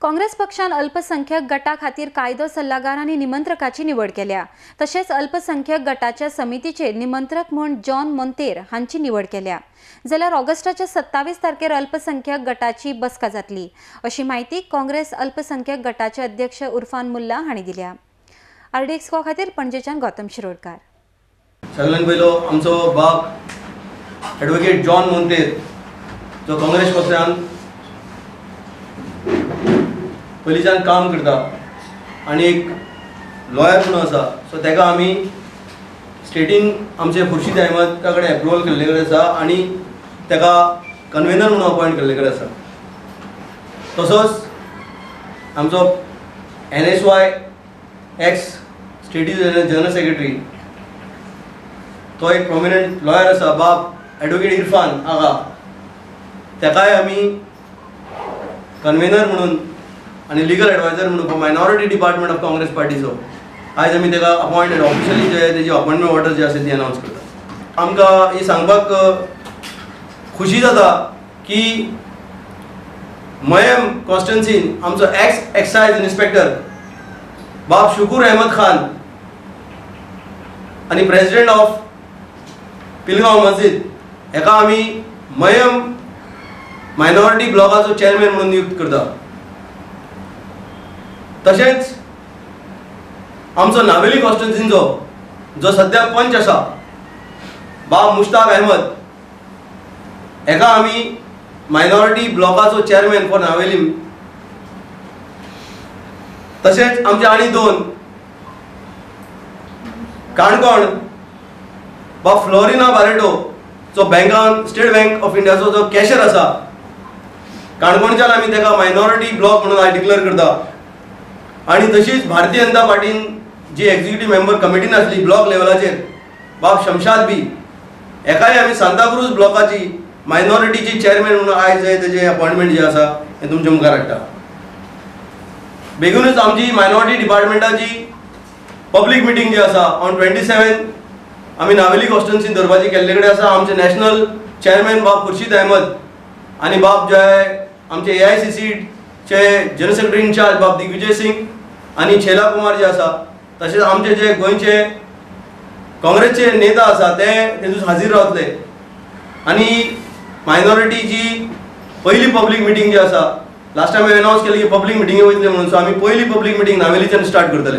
काँग्रेस पक्षान अल्पसंख्यक गटा खातीर कायदो सल्लागार आनी निमंत्रकाची निवड केल्या. तशेंच अल्पसंख्यक गटाच्या समितीचेर निमंत्रक म्हूण जॉन मोंतेर हांची निवड केल्या. जाल्यार ऑगस्टाच्या 27 तारखेर अल्पसंख्यक गटाची बसका जातली अशी माहिती काँग्रेस अल्पसंख्यक गटाचे अध्यक्ष उर्फान मुल्ला हांणी दिल्या. आरडीएक्स खातीर पणजेच्यान गौतम शिरोडकार. सगळ्यात पयलो आमचो बाब एडवोकेट जॉन मोंतेर जो काँग्रेस पक्षान पयलींच्यान काम करता आनी एक लॉयर म्हणून आसा, सो ताका आमी स्टेटीन आमचे खुर्शीद अहमदा कडेन एप्रुवल केल्ले कडेन आसा आनी ताका कन्वेनर म्हणून अपॉयंट केल्ले कडेन आसा. तसोच आमचो NSY x स्टेटी जनरल सेक्रेटरी तो एक प्रोमिनंट लॉयर आसा बाब एडवोकेट इरफान आगा, ताकाय आमी कन्वेनर म्हणून आनी लिगल एडवायजर म्हणून for minority department of Congress पार्टीचो आयज आमी ताका अपॉयंटेड ऑफिशियली जे तेजी अपॉयंटमेंट ऑर्डर जे आसा ती अनावन्स करता. आमकां ही सांगपाक खुशी जाता की मयम कॉन्स्टिट्युएन्सीन आमचो एक्स एक्सायज इन्स्पेक्टर बाब शुकूर अहमद खान आनी प्रेसिडेंट ऑफ पिलगांव मस्जिद हेका आमी मयम मायनॉरिटी ब्लॉकाचो चेअरमॅन म्हणून नियुक्त करता. तशेंच आमचो नावेली कॉन्स्टिट्युएन्सीचो जो सद्या पंच आसा बाब मुश्ताक अहमद हेका आमी मायनॉरिटी ब्लॉकाचो चेअरमॅन फॉर नावेली. तशेंच आमचे आनी दोन काणकोण बाब फ्लोरिना बारेटो जो बँकान स्टेट बँक ऑफ इंडियाचो जो कॅशर आसा काणकोणच्यान आमी ताका मायनॉरिटी ब्लॉक म्हणून आयज डिक्लेअर करता. आनी तशीच भारतीय जनता पार्टीन जी एक्झिक्युटीव मेंबर कमिटीन आसली ब्लॉक लेवलाचेर बाब शमशाद बी हेकाय आमी सांताक्रूज ब्लॉकाची मायनॉरिटीची चेअरमॅन म्हणून आयज तेजें अपॉयंटमेंट जें आसा हें तुमच्या मुखार हाडटा. बेगीनूच आमची मायनॉरिटी डिपार्टमेंटाची पब्लीक मिटींग जी आसा ऑन 27 आमी नावेली कॉन्स्टिट्युएन्सीन दवरपाची केल्ले कडेन आसा. आमचे नॅशनल चेअरमॅन बाब खुर्शीद अहमद आनी बाब जे आमचे AICCचे जनरल सेक्रेटरी इन्चार्ज बाब दिग्विजय सिंग आनी छेला कुमार जे आसा, तशेंच आमचे जे गोंयचे काँग्रेसचे नेता आसा ते तेतून हाजीर रावतले. आनी मायनॉरिटीची पयली पब्लीक मिटींग जी आसा लास्ट टायम हांवें अनावन्स केली की पब्लीक मिटींगे वयतले म्हणून, सो आमी पयली पब्लीक मिटींग नावेलीच्यान स्टार्ट करतले.